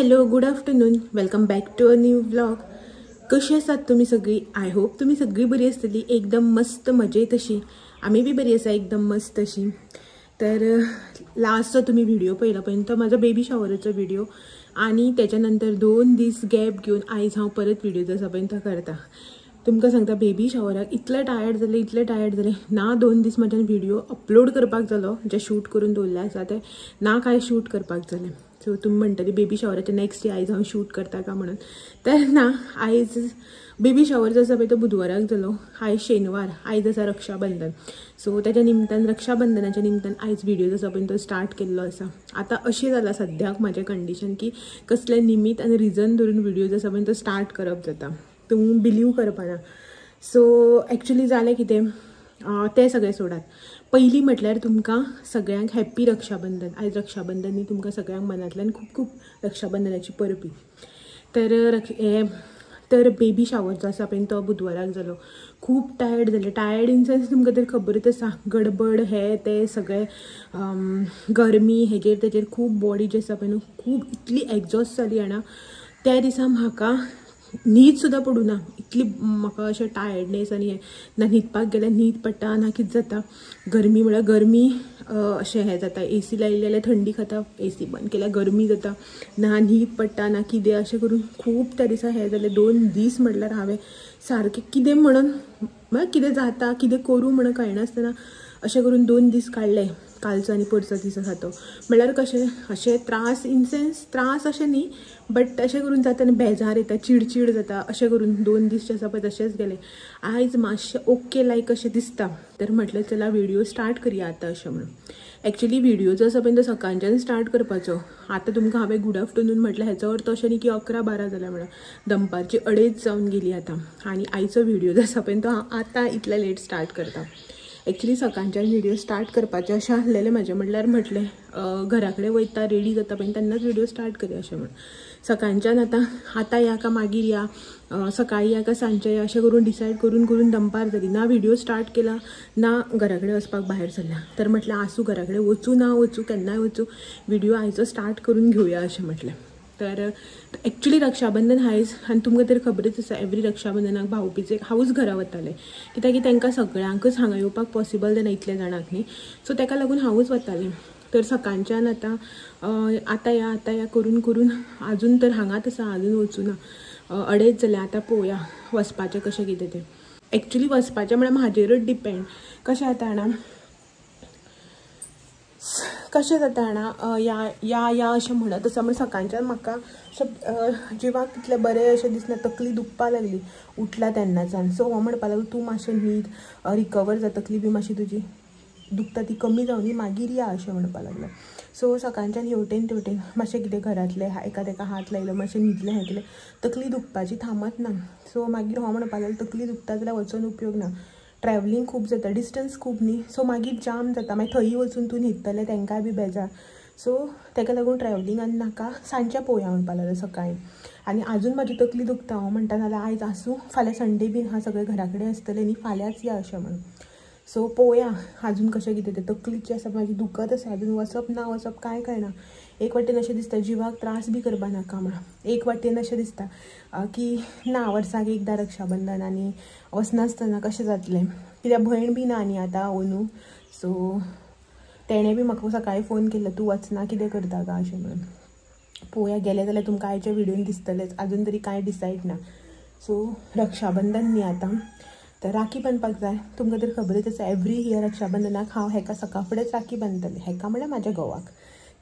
Hello good afternoon, welcome back to a new vlog. कशी आसात तुमी सगळी? I hope तुमी सगळी बरी आसतली, एकदम मस्त मजेत अशी. आमी बी बरी आसा, एकदम मस्त अशी. तर लास्टचो तुमी व्हिडिओ पळयला पळय तो म्हाजो बेबी शॉवराचो व्हिडिओ, आनी त्याच्या नंतर 2 दीस गॅप घेवन आयज हांव परत व्हिडिओ जो आसा पळय तो करता. तुमकां सांगता, बेबी शॉवराक इतलें टायर्ड जालें, इतलें टायर्ड जालें ना 2 दीस म्हाज्यान व्हिडिओ अपलोड करपाक जालो, जे शूट करून दवरले आसा ते ना काय शूट करपाक जालें. सो तुमी म्हणटली बेबी शॉवराचे नेक्स्ट डे आयज हांव शूट करता का म्हणून, तर ना. आयज बेबी शॉवर जो आसा पळय तो बुधवाराक जालो, आयज शेनवार, आयज आसा रक्षाबंधन. सो ताच्या निमतान, रक्षाबंधनाच्या निमतान आयज व्हिडिओ जो आसा पळय तो स्टार्ट केल्लो आसा. आतां अशें जालां सद्याक म्हाजें कंडिशन की कसलें निमीत आनी रिजन धरून व्हिडिओ जो आसा पळय तो स्टार्ट करप जाता, तूं बिलीव करपाना. सो एक्चुली जालें कितें तें सगळें सोडात. पयलीं म्हटल्यार तुमकां सगळ्यांक हॅप्पी रक्षाबंधन. आयज रक्षाबंधन न्ही, तुमकां सगळ्यांक मनांतल्यान खूब खूब रक्षाबंधनाची परबी. तर तर बेबी शावर जो आसा पळय तो बुधवाराक जालो. खूब टायर्ड जालें. टायर्ड इन सेन्स तुमकां तर खबरच आसा, गडबड हे ते सगळे, गरमी हेजेर तेजेर खूब बॉडी जी आसा पळय न्हू खूब इतली एग्जॉस्ट जाली जाणा. त्या दिसा म्हाका न्हीद सुद्दां पडूं ना, इतली म्हाका अशें टायर्डनेस आनी हें ना. न्हिदपाक गेल्यार न्हीद पडटा ना कितें जाता. गरमी म्हळ्यार गरमी अशें हें जाता, एसी लायली जाल्यार थंडी खाता, एसी बंद केल्यार गरमी जाता, ना न्हीद पडटा ना कितें. अशें करून खूब त्या दिसा हें जालें. 2 दीस म्हटल्यार हांवें सारकें कितें म्हणून म्हळ्यार कितें जाता कितें करूं म्हणून कळनासतना अशें करून 2 दीस काडले. कालचो आनी परचो दीस आसा तो म्हळ्यार कशें अशें त्रास इन सेन्स त्रास अशें न्ही, बट अशें करून जाता आनी बेजार येता, चिडचीड जाता. अशें करून 2 दीस जे आसा पळय तशेंच गेले. आयज मातशें ओके लायक अशें दिसता, तर म्हटलें चला व्हिडिओ स्टार्ट करया आतां अशें म्हणून. एक्चुली व्हिडिओ जो आसा पळय तो सकाळच्यान स्टार्ट करपाचो. आतां तुमकां हांवें गुड आफ्टरनून म्हटलें हेचो अर्थ अशें न्ही की 11-12 जाल्यार, म्हळ्यार दनपारची 2:30 जावन गेली आतां. आनी आयचो व्हिडिओ जो आसा पळय तो हांव आतां इतले लेट स्टार्ट करता. एक्चुली सकाळच्यान व्हिडिओ स्टार्ट करपाचें अशें आसलेलें म्हाजें, म्हटल्यार म्हटलें घरा कडेन वयता रेडी जाता पळय तेन्नाच व्हिडिओ स्टार्ट करया अशें म्हण. सकाळच्यान आतां आतां या का मागीर या, सकाळी या का सांजचे या अशें करून डिसायड करून करून दनपार जाली. ना व्हिडिओ स्टार्ट केला ना घरा कडेन वचपाक भायर सरला. तर म्हटलें आसूं, घरा कडेन वचूं ना वचूं केन्नाय वचूं, व्हिडिओ आयचो स्टार्ट करून घेवया अशें म्हटलें. तर एक्चुली रक्षाबंधन आयज, आनी तुमकां तर खबरच आसा एवरी रक्षाबंधनाक भावपीचे हांवूच घरा वतालें, कित्याक की तांकां सगळ्यांकच हांगा येवपाक पॉसिबल जायना इतल्या जाणांक न्ही. सो ताका लागून हांवूच वतालें. तर सकाळच्यान आतां आतां या आतां या करून करून आजून तर हांगाच आसा, आजून वचूं ना. 2:30 जालें. आतां पळोवया वचपाचें कशें कितें तें. एक्चुली वचपाचें म्हळ्यार म्हाजेरूच डिपेंड. कशें जाता जाणा, कशें जाता जाणा, या या या अशें म्हणत आसा. म्हण सकाळच्यान म्हाका अशें जिवाक तितलें बरें अशें दिसना, तकली दुखपा लागली उठला तेन्नाच्यान. सो हो म्हणपा लागलो तूं मातशें न्हीद रिकवर जा, तकली बी मातशी तुजी दुखता ती कमी जावनी मागीर या अशें म्हणपा लागलो. सो सकाळच्यान हेवटेन तेवटेन मातशें कितें घरांतलें एका तेका हात लायलो, मातशें न्हिदलें हें केलें, तकली दुखपाची थांबत ना. सो मागीर हो म्हणपा लागलो तकली दुखता जाल्यार वचून उपयोग ना, ट्रॅवलिंग खूब जाता, डिस्टन्स खूब न्ही, सो मागीर जाम जाता, मागीर थंय वचून तूं न्हिदतलें तांकांय बी बेजार. सो ताका लागून ट्रॅवलिंग आनी नाका, सांजचें पळोवया म्हणपा लागलो सकाळीं. आनी आजून म्हाजी तकली दुखता. हांव म्हणटा नाल्यार आयज आसूं, फाल्यां संडे बीन आहा, सगळें घरा कडेन आसतलें न्ही, फाल्यांच या अशें म्हणून. सो पळोवया आजून कशें कितें तें. तकली जी आसा म्हाजी दुखत आसा, आजून वचप ना वचप कांय कळना. एक वाटेन अशें दिसता जिवाक त्रास बी करपा नाका म्हणून, एक वाटेन अशें दिसता की ना वर्साक एकदां रक्षाबंधन आनी वचनासतना कशें जातलें, कित्याक भयण बी ना न्ही आतां अंदू. सो तेणें बी म्हाका सकाळीं फोन केल्लो तूं वचना कितें करता का अशें म्हणून. पळोवया गेलें जाल्यार तुमकां आयच्या व्हिडियोन दिसतलेंच, आजून तरी कांय डिसायड ना. सो रक्षाबंधन न्ही आतां, तर राखी बांदपाक जाय. तुमकां तर खबरच आसा एवरी इयर रक्षाबंधनाक हांव हेका सकाळ फुडेंच राखी बांदतलें, हेका म्हळ्यार म्हाज्या घोवाक.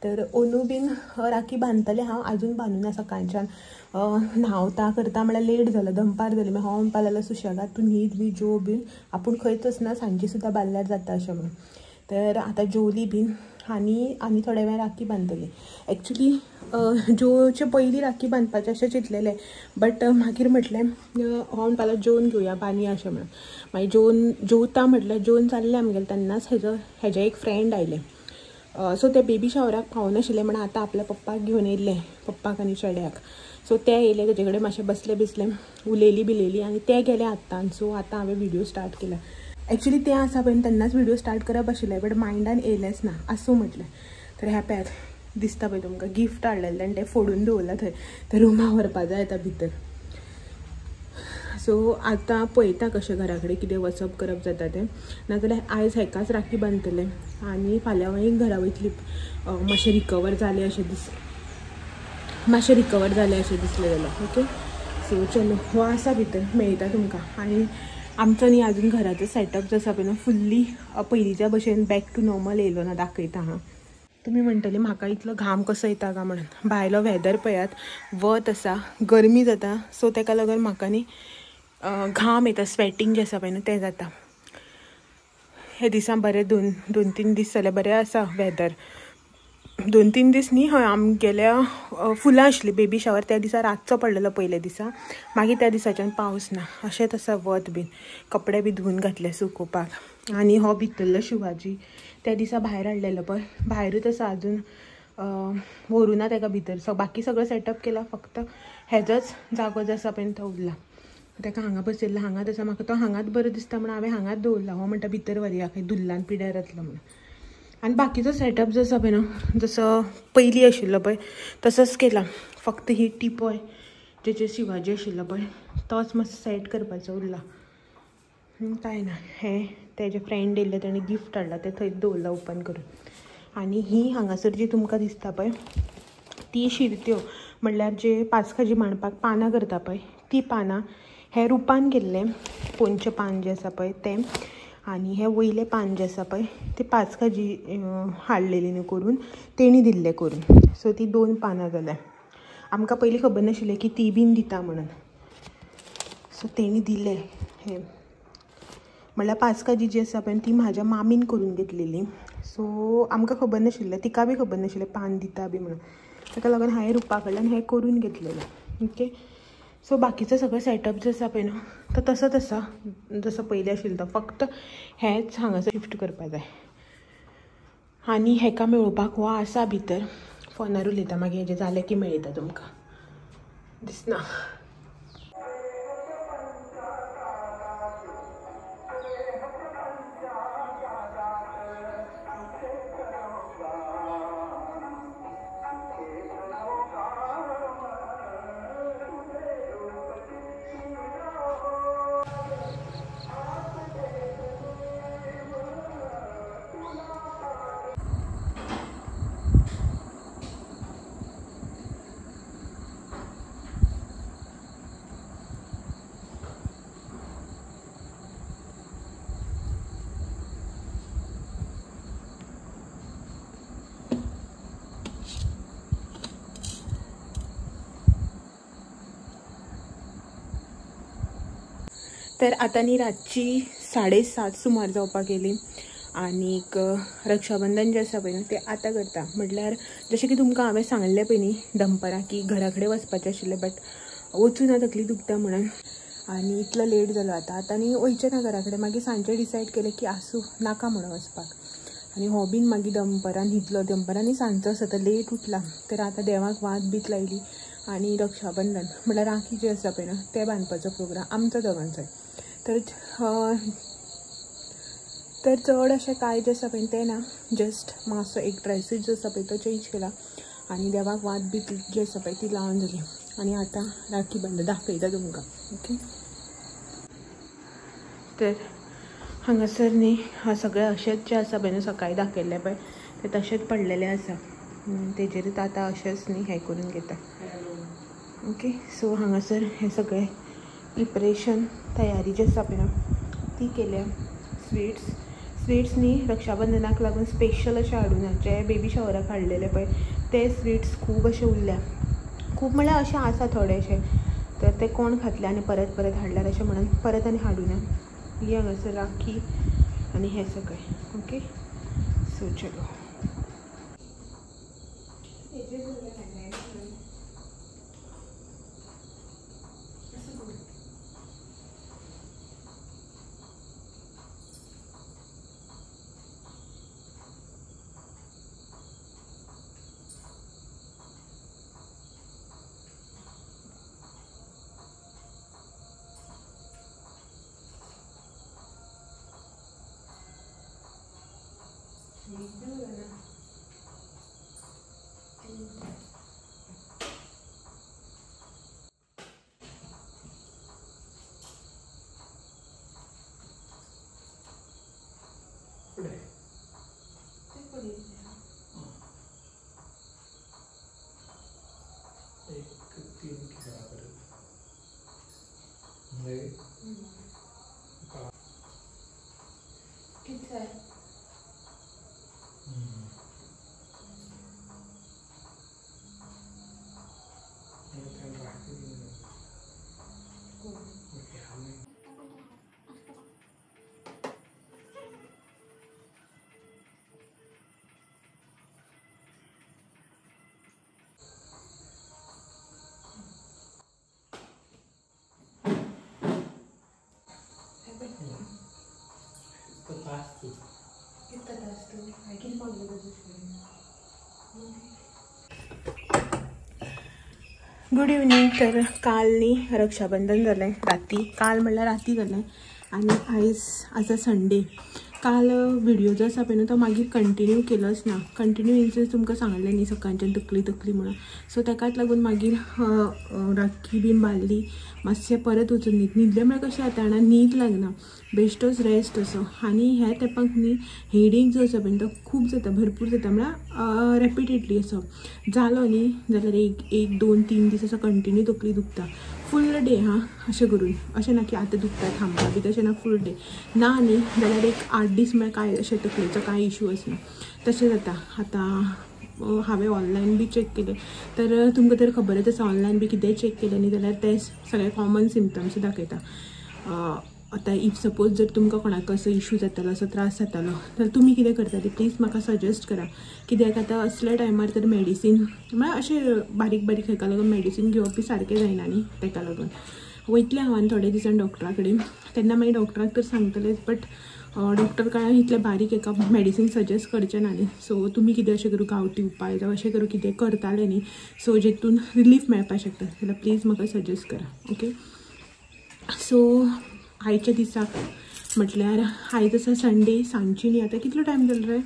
तर अंदू बीन राखी बांदतलें हांव, आजून बांदूना. सकाळच्यान न्हांवता करता म्हळ्यार लेट जालो, दनपार जाली. मागीर हांव म्हणपा लागलो सुशेगाद तूं न्हीद बी जेव बीन, आपूण खंयच वचना, सांजची सुद्दां बांदल्यार जाता अशें म्हणून. तर आतां जेवली बीन आनी आनी थोड्या वेळान राखी बांदतली. एक्चुली जेवचे पयलीं राखी बांदपाचें अशें चिंतलेलें, बट मागीर म्हटलें हांव म्हणपा लागलो जेवन घेवया बांदया अशें म्हणून. मागीर जेवन जेवता म्हटल्यार जेवन जाल्लें आमगेलें तेन्नाच हेजें एक फ्रेंड आयलें. सो ते बेबी शावराक पावनाशिल्लें म्हण आतां आपल्या पप्पाक घेवन येयल्लें, पप्पाक आनी चेड्याक. सो ते येयले, तेजे कडेन मातशें बसलें बिसलें, उलयली बिलयली आनी ते गेले आत्तां. सो आतां हांवें व्हिडिओ स्टार्ट केला. एक्चुली तें आसा पळय तेन्नाच व्हिडिओ स्टार्ट करप आशिल्लें, बट मायंडान येयलेंच ना, आसूं म्हटलें. तर ह्या पळयात दिसता पळय तुमकां गिफ्ट हाडलेलें आनी तें फोडून दवरलां थंय, तर रुमा व्हरपा जाय आतां भितर. सो आतां पळयता कशें घरा कडेन कितें वचप करप जाता तें, नाजाल्यार आयज हेकाच राखी बांदतलें आनी फाल्यां मागीर घरा वयतली. मातशें रिकवर जालें अशें दिसलें, मातशें रिकवर जालें अशें दिसलें जाल्यार. ओके सो चलो हो आसा भितर मेळटा तुमकां. आनी आमचो न्ही अजून घराचो सेटअप जो आसा पळय न्हू फुल्ली पयलींच्या भशेन बॅक टू नॉर्मल येयलो ना, दाखयता हां. तुमी म्हणटली म्हाका इतलो घाम कसो येता काय म्हणून, भायलो वेदर पळयात, वत आसा, गरमी जाता, सो तेका लागून म्हाका न्ही घाम येता, स्वेटींग जें आसा पळय न्हू तें जाता. हे दिसा बरें दोन तीन दीस जाल्यार बरें आसा वेदर. 2-3 दीस न्ही, हय आमगेल्या फुलां आशिल्ली बेबी शावर त्या दिसा रातचो पडलेलो पयल्या दिसा, मागीर त्या दिसाच्यान पावस ना, अशेंच आसा वत बीन, कपडे बी धुवन घातले सुकोवपाक. आनी हो भितरलो शिवाजी त्या दिसा भायर हाडलेलो पळय, भायरूच आसा अजून व्हरूं ना तेका भितर. सो बाकी सगळो सेटअप केला, फक्त हेजोच जागो जो आसा पळय तो उरला. तेका हांगा बसयल्लो, हांगाच आसा, म्हाका तो हांगाच बरो दिसता म्हणून हांवें हांगाच दवरला. हो म्हणटा भितर व्हरया खंय धुल्लान पिड्यार जातलो म्हणून. आनी बाकीचो सेटअप जो आसा पळय न्हू जसो पयलीं आशिल्लो पळय तसोच केला, फक्त ही टिपॉय जेचेर शिवाजी आशिल्लो पळय तोच मातसो सेट करपाचो उरला. कांय ना, हें तेजे फ्रेंड येयल्ले तेणें गिफ्ट हाडला तें थंयच दवरलां ओपन करून. आनी ही हांगासर जी तुमकां दिसता पळय ती शिरत्यो, म्हणल्यार जे पासखाजी मांडपाक पानां करता पळय ती पानां हे रुपान केल्लें, पोंचें पान जें आसा पळय तें, आनी हे वयलें पान जें आसा पळय तें पांचखाजी हाडलेली न्हू करून तेणी दिल्लें करून. सो ती 2 पानां जाल्या. आमकां पयलीं खबर नाशिल्लें की ती बीन दिता म्हणून, सो तेणी दिलें. हें म्हणल्यार पांचखाजी जी आसा पळय ती म्हाज्या मामीन करून घेतलेली, सो आमकां खबर नाशिल्लें, तिका बी खबर नाशिल्लें पान दिता बी म्हणून, ताका लागून हांवें रुपा कडल्यान हें करून घेतलेलें. ओके सो बाकीचो सगळो सेटअप जो आसा पळय न्हू तो तसोच आसा जसो पयलीं आशिल्लो तो, फक्त हेंच हांगासर शिफ्ट करपा जाय. आनी हेका मेळोवपाक हो आसा भितर, फोनार उलयता, मागीर हेजें जालें की मेळयता तुमकां दिसना. तर आतां न्ही रातची 7:30 सुमार जावपाक गेली आनीक रक्षाबंधन जें आसा पळय न्हू तें आतां करता. म्हटल्यार जशें की तुमकां हांवें सांगलें पळय न्ही दनपरां की घरा कडेन वचपाचें आशिल्लें, बट वचूं ना तकली दुखता म्हणून, आनी इतलो लेट जालो. आतां आतां न्ही वयचें ना घरा कडेन, मागीर सांजचें डिसायड केलें की आसूं नाका म्हणून वचपाक. आनी हो बीन मागीर दनपरां न्हिदलो, दनपरां न्ही सांजचो आसा तर लेट उठला. तर आतां देवाक वात बीत लायली आनी रक्षाबंधन म्हळ्यार राखी जी आसा पळय न्हू तें बांदपाचो प्रोग्राम आमचो दोगांचोय. तर तर चड अशें कांय जें आसा पळय तें ना, जस्ट मातसो एक ड्रेसूच जो आसा पळय तो चेंज केला आनी देवाक वात बीत जी आसा पळय ती लावन जाली. आनी आतां राखी बांद दाखयता तुमकां. ओके तर हांगासर न्ही सगळें अशेंच जें आसा पळय न्हू सकाळीं दाखयल्लें पळय तें तशेंच पडलेलें आसा, तेजेरूच आतां अशेंच न्ही हें करून घेता. ओके सो हांगासर हें सगळें प्रिपरेशन तयारी जी आसा पळय न्हू ती केल्या. स्वीट्स स्वीट्स न्ही रक्षाबंधनाक लागून स्पेशल अशें हाडूना, जे बेबी शावराक हाडलेले पळय ते स्वीट्स खूब अशे उरल्या, खूब म्हळ्यार अशें आसा थोडेशे, तर ते कोण खातले आनी परत परत हाडल्यार अशें म्हणून परत आनी हाडूना. ही हांगासर राखी आनी हें सगळें. ओके सो चलो गुड इवनींग. तर काल न्ही रक्षाबंधन जालें राती, काल म्हणल्यार राती जालें आनी आयज आसा संडे. काल व्हिडिओ जो आसा पळय न्हू तो मागीर कंटिन्यू केलोच ना. कंटिन्यू इन सेन्स तुमकां सांगलें न्ही सकाळच्यान तकली तकली म्हणून, सो ताकाच लागून मागीर राखी बीन बांदली, मातशें परत वचून न्हीद न्हिदलें म्हळ्यार कशें जाता जाणा, न्हीद लागना, बेश्टोच रेस्ट असो. आनी ह्या तेंपाक न्ही हेडेक जो आसा पळय तो खूब जाता, भरपूर जाता, म्हळ्यार रेपिटेडली असो जालो न्ही जाल्यार एक एक दोन तीन दीस असो कंटिन्यू तकली दुखता फूल डे. हां अशें करून, अशें ना की आतां दुखता थांबता बी तशें ना, फूल डे ना न्ही जाल्यार एक 8 दीस म्हळ्यार कांय अशें तकलेचो कांय इशू आसना तशें जाता. आतां हांवें ऑनलायन बी चॅक केलें तर तुमकां तर खबरच आसा, ऑनलायन बी कितेंय चॅक केलें न्ही जाल्यार ते सगळे कॉमन सिमटम्स दाखयता. आतां if suppose जर तुमकां कोणाक असो इशू जातालो, असो त्रास जातालो जाल्यार तुमी कितें करताली प्लीज म्हाका सजेस्ट करा. कित्याक आतां असल्या टायमार तर मेडिसीन म्हळ्यार अशें बारीक बारीक हेका लागून मेडिसीन घेवप बी सारकें जायना न्ही, तेका लागून वयतलें हांव आनी थोडे दिसान डॉक्टरा कडेन, तेन्ना मागीर डॉक्टराक तर सांगतलेच, बट डॉक्टर काय इतलें बारीक एका मेडिसीन सजेस्ट करचें ना न्ही. सो तुमी कितें अशें करूं गांवठी उपाय जावं अशें करूं कितें करतालें न्ही, सो जेतून रिलीफ मेळपाक शकता जाल्यार प्लीज म्हाका सजेस्ट करा. ओके, सो आयच्या दिसाक म्हटल्यार आयज आसा संडे, सांजची न्ही आतां कितलो टायम जालो रे,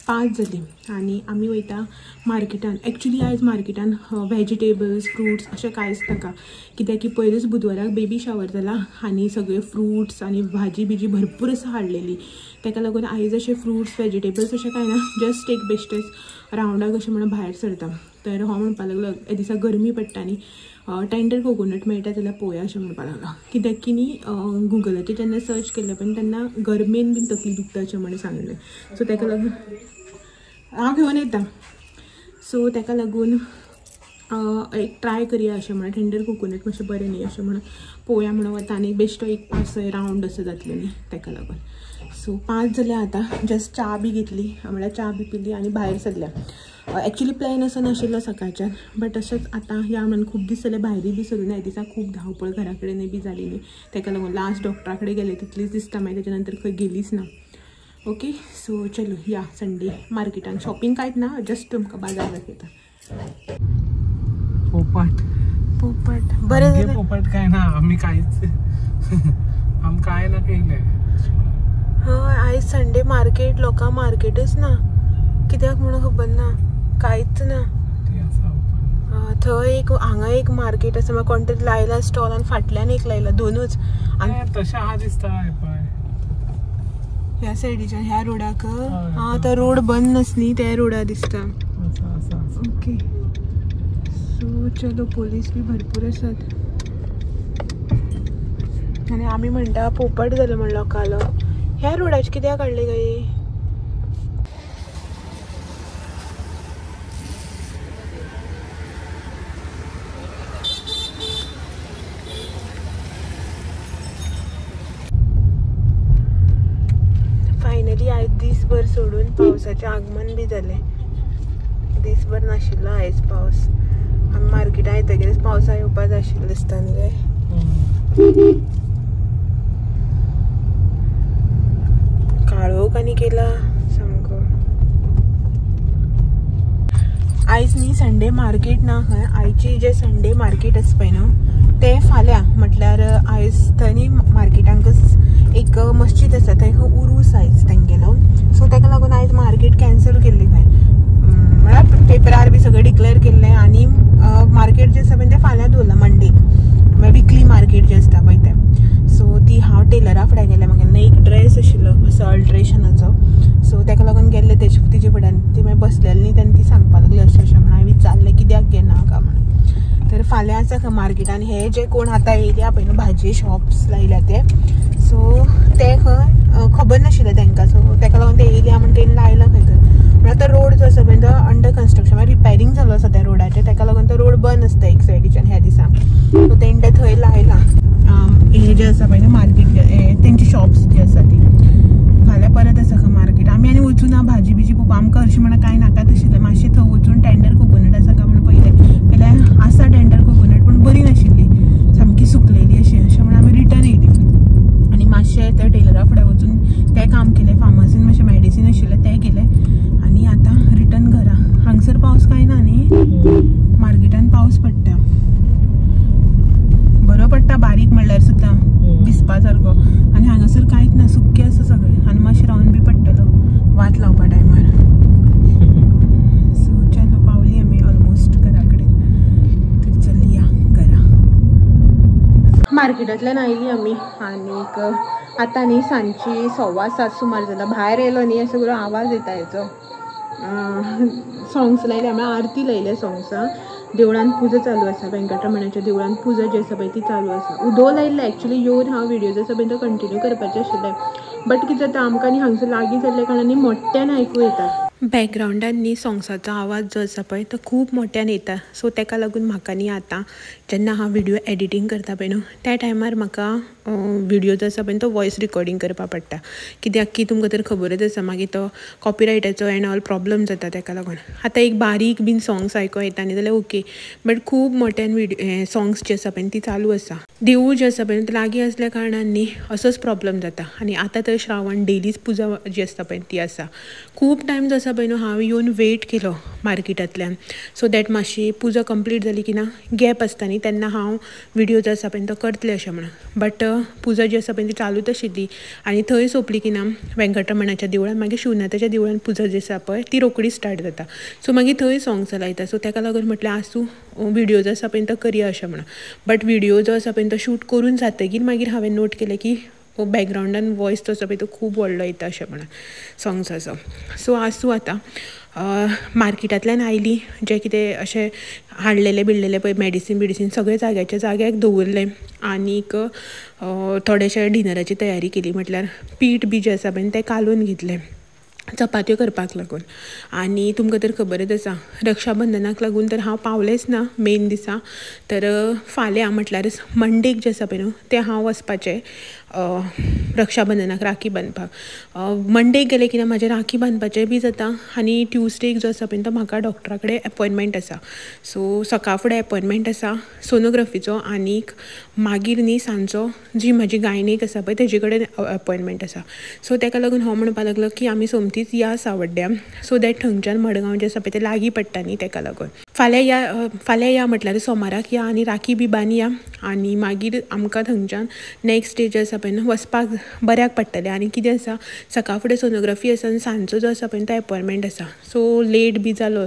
5 जाली आनी आमी वयता मार्केटान. एक्चुली आयज मार्केटान व्हेजिटेबल्स फ्रुट्स अशें कांयच नाका, कित्याक की पयरूच बुधवाराक बेबी शावर जाला आनी सगळे फ्रुट्स आनी भाजी बिजी भरपूर आसा हाडलेली, ताका लागून आयज अशें फ्रुट्स व्हेजिटेबल्स अशें कांय ना, जस्ट एक बेश्टेच रावंडाक अशें म्हणून भायर सरता. तर हो म्हणपाक लागलो हे दिसा गरमी पडटा न्ही, टेंडर कोकोनट मेळटा जाल्यार पळोवया अशें म्हणपाक लागलो. कित्याक की न्ही गुगलाचेर जेन्ना सर्च केलें पण तेन्ना गरमेन बीन तकली दुखता अशें म्हणून सांगलें, सो ताका लागून हांव घेवन येता. सो ताका लागून एक ट्राय करया अशें म्हणून, टेंडर कोकोनट मातशें बरें न्ही अशें म्हणून पळोवया म्हणून वता आनी बेश्टो एक 5 रावंड असो जातलो न्ही ताका लागून. सो 5 जाल्या आतां, जस्ट च्या बी घेतली, म्हळ्यार च्या बी पिली आनी भायर सरल्या. एक्चुली प्लॅन असो नाशिल्लो सकाळच्यान, बट अशेंच आतां या म्हणून खूब दीस जाले भायरूय बी सरूं ना, ह्या दिसा खूब धांवपळ घरा कडेन बी जाली न्ही, ताका लागून लास्ट डॉक्टरा कडेन गेले तितलीच दिसता, मागीर तेच्या नंतर खंय गेलीच ना. ओके, सो चलो या संडे मार्केटान शॉपिंग कांयच ना, जस्ट तुमकां बाजार दाखयता. पोपट पोपट बरें जालें, पोपट काय ना, आमी कांयच आम काय ना केलें. हय आयज संडे मार्केट, लोकांक मार्केटच ना, कित्याक म्हणून खबर ना, कांयच ना. थंय एक हांगा एक मार्केट आसा, मागीर कोण तरी लायला स्टॉल आनी फाटल्यान एक लायला, दोनूच. आनी तशें आहा दिसता पळय ह्या सायडीच्यान ह्या रोडाक, आं तो रोड बंद आस न्ही त्या रोडा दिसता. ओके, सो चलो पोलीस बी भरपूर आसात आनी आमी म्हणटा पोपट जालो म्हण लोकांलो. ह्या रोडाचेर कित्याक काडले काय? फायनली आयज दीसभर सोडून पावसाचें आगमन बी जालें. दीसभर नाशिल्लो आयज पावस, आमी मार्केटान येतकीरच पावसा येवपा जाय आशिल्लें दिसता न्ही रे. काळोख आनी केला सामको. आयज न्ही संडे मार्केट ना खंय, आयची जे संडे मार्केट आसा पळय न्हू ते फाल्यां, म्हटल्यार आयज थंय न्ही मार्केटांकच एक मस्जिद आसा थंय उरूस आयज तेंगेलो, सो ताका लागून आयज मार्केट कॅन्सल केल्ली खंय, म्हळ्यार मार्केट जें आसता पळय तें. सो ती हांव टेलरा फुड्यान गेलें, म्हाका एक ड्रेस आशिल्लो असो अल्ट्रेशनाचो, सो ताका लागून गेल्लें तेजे फुड्यान. ती मागीर बसलेली न्ही तेन्ना ती सांगपाक लागली अशें अशें म्हणून. हांवें विचारलें कित्याक घेना काय म्हणून. तर फाल्यां आसा खंय मार्केटान हे जे कोण आतां येयल्या पळय न्हू भाजये शॉप्स लायल्या ते, सो ते खंय खबर नाशिल्लें तांकां, सो ताका लागून ते येयल्या म्हण तेणी लायला खंय तर. म्हणल्यार आतां रोड जो आसा पळय तो अंडर कन्स्ट्रक्शन, म्हळ्यार रिपेरींग चालू आसा त्या रोडाचें, ताका लागून तो रोड बंद आसता एक सायडीच्यान ह्या दिसा. सो तेणी ते थंय लायलां हे जे आसा पळय न्हू मार्केट, तेंची शॉप्स जी आसा ती. फाल्यां परत आसा खंय मार्केट. आमी आनी वचूना भाजी बिजी पळोवपा, आमकां हरशीं म्हणून कांय नाकाच आशिल्लें. मातशें थंय वचून टेंडर कोकोनट आसा काय म्हणून पळयलें जाल्यार आसा टेंडर कोकोनट, पूण बरी नाशिल्ली, सामकी सुकलेली अशी. अशें म्हणून आमी रिटर्न येयली आनी मातशें त्या टेलरा फुडें वचून तें काम केलें, फार्मासीन मातशें मेडिसीन आशिल्लें तें केलें आनी आतां रिटर्न घरा. हांगसर पावस कांय ना न्ही, मार्केटान पावस पडटा, बरो पडटा बारीक म्हणल्यार सुद्दां दिसपा सारको. आनी हांगासर कांयच ना, सुक्कें आसा सगळें आनी मातशें रावन बी पडटलो वात लावपा टायमार. सो चलो पावली आमी ऑलमोस्ट घरा कडेन, तर चलया घरा. मार्केटांतल्यान आयली आमी आनीक आतां न्ही सांजची 7:15 सुमार जाला. भायर येयलो न्ही असो सगळो आवाज येता हेचो. सोंग्स लायले, म्हळ्यार आरती लायल्या सोंग्सां. देवळान पुजा चालू आसा, वेंकटरमणाच्या देवळान पुजा जी आसा पळय ती चालू आसा. उदो लायिल्ले एक्चुली येवन हांव व्हिडियो जो आसा पळय तो कंटिन्यू करपाचें आशिल्लें, बट कितें जाता आमकां न्ही हांगसर लागीं जाल्ल्या कारणान न्ही मोठ्यान आयकूं येता. बॅकग्रावंडान न्ही सोंग्साचो आवाज जो आसा पळय तो खूब मोठ्यान येता. सो ताका लागून म्हाका न्ही आतां जेन्ना हांव व्हिडियो एडिटींग करता पळय न्हू त्या टायमार म्हाका व्हिडियो जो आसा पळय तो वॉयस रिकॉर्डिंग करपाक पडटा. कित्याक की तुमकां तर खबरच आसा मागीर तो कॉपिरायटाचो एंड ऑल प्रॉब्लम जाता. ताका लागून आतां एक बारीक बीन सोंग्स आयकूं येता न्ही जाल्यार ओके, बट खूब मोठ्यान व्हिडियो सोंग्स जे आसा पळय ती चालू आसा. देवूळ जें आसा पळय लागीं आसल्या कारणान न्ही असोच प्रॉब्लम जाता. आनी आतां तर श्रावण डेलीच पुजा जी आसता पळय ती आसा. खूब टायम जो आसा पळय न्हू हांव येवन वेट केलो मार्केटांतल्यान, सो that मातशी पुजा कंप्लीट जाली की ना गॅप आसता न्ही तेन्ना हांव व्हिडियो जो आसा पळय तो करतलें अशें म्हणून. बट पुजा जी आसा पळय ती चालूच आशिल्ली आनी थंय सोंपली की ना वेंकटरमणाच्या देवळान, मागीर शिवनाथाच्या देवळान पुजा जी आसा पळय ती रोखडी स्टार्ट जाता. सो मागीर थंय सोंग्स लायता. सो ताका लागून म्हटलें आसूं व्हिडियो जो आसा पळय तो करया अशें म्हणून. बट व्हिडियो जो आसा पळय तो शूट करून जातकीर मागीर हांवें नोट केलें की बॅकग्रावंडान वॉयस तो आसा पळय तो खूब व्हडलो येता अशें म्हणून सोंग्साचो. सो आसूं आतां मार्केटांतल्यान आयली, जें कितें अशें हाडलेलें बिडलेलें पळय मेडिसीन बिडिसीन सगळें जाग्याच्या जाग्याक दवरलें आनीक थोडेशें डिनराची तयारी केली. म्हटल्यार पीठ बी जें आसा पळय तें कालोवन घेतलें चपात्यो करपाक लागून. आनी तुमकां तर खबरच आसा रक्षाबंधनाक लागून तर हांव पावलेंच ना मेन दिसा, तर फाल्यां म्हटल्यार मंडेक जें आसा पळय न्हू तें हांव वचपाचें रक्षाबंधनाक राखी बांदपाक. मंडेक गेलें की ना म्हाजें राखी बांदपाचें बी जाता आनी ट्युजडेक जो आसा पळय तो म्हाका डॉक्टरा कडेन एपॉयंटमेंट आसा. सो सकाळ फुडें एपॉयंटमेंट आसा सोनोग्राफीचो आनीक मागीर न्ही सांजचो जी म्हाजी गायनीक आसा पळय तेजे कडेन एपॉयंटमेंट आसा. सो ताका लागून हांव म्हणपाक लागलो की आमी सोमतीच या सावड्ड्या, सो that थंयच्यान मडगांव जें आसा पळय तें लागीं पडटा न्ही ताका लागून. फाल्यां या म्हटल्यार सोमाराक या आनी राखी बी बांदया आनी मागीर आमकां थंयच्यान नेक्स्ट डे जे आसा पळय न्हू वचपाक बऱ्याक पडटलें. आनी कितें आसा सकाळ फुडें सोनोग्राफी आसा आनी सांजचो जो आसा पळय तो एपॉयंटमेंट आसा. सो लेट बी जालो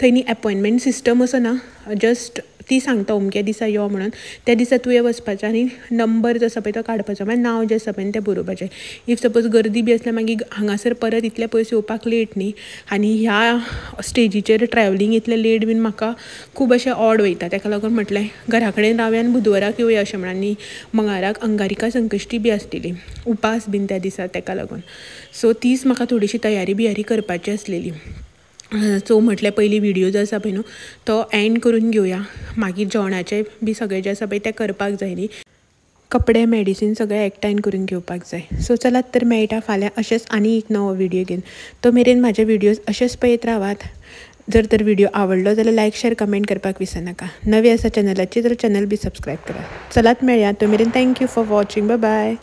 थंय न्ही एपॉयंटमेंट सिस्टम असो ना, जस्ट ती सांगता अमक्या दिसा यो म्हणून, त्या दिसा तुवें वचपाचें आनी नंबर जो आसा पळय तो काडपाचो, मागीर नांव जें आसा पळय तें बरोवपाचें. If suppose गर्दी बी आसल्यार मागीर हांगासर परत इतले पयस येवपाक लेट न्ही आनी ह्या स्टेजीचेर ट्रॅवलिंग इतलें लेट बीन म्हाका खूब अशें ऑड वयता. ताका लागून म्हटलें घरा कडेन रावया आनी बुधवाराक येवया अशें म्हणून. आनी मंगळाराक अंगारिका संकश्टी बी आसलेली, उपास बीन त्या दिसा, ताका लागून सो तीच म्हाका थोडीशी तयारी बियारी करपाची आसलेली. सो म्हटलें पयलीं व्हिडियो जो आसा पळय न्हू तो एंड करून घेवया, मागीर जेवणाचें बी सगळें जें आसा पळय तें करपाक जाय न्ही, कपडे मेडिसीन सगळें एकठांय करून घेवपाक जाय. सो चलात तर मेळटा फाल्यां अशेंच आनी एक नवो व्हिडियो घेवन. तो मेरेन म्हाजे व्हिडियोज अशेंच पळयत रावात. जर तर व्हिडिओ आवडलो जाल्यार लायक शेअर कमेंट करपाक विसरनाका. नवे आसा चॅनलाचेर जाल्यार चॅनल बी सबस्क्रायब करा. चलात मेळया, तो मेरेन thank you for watching, bye bye.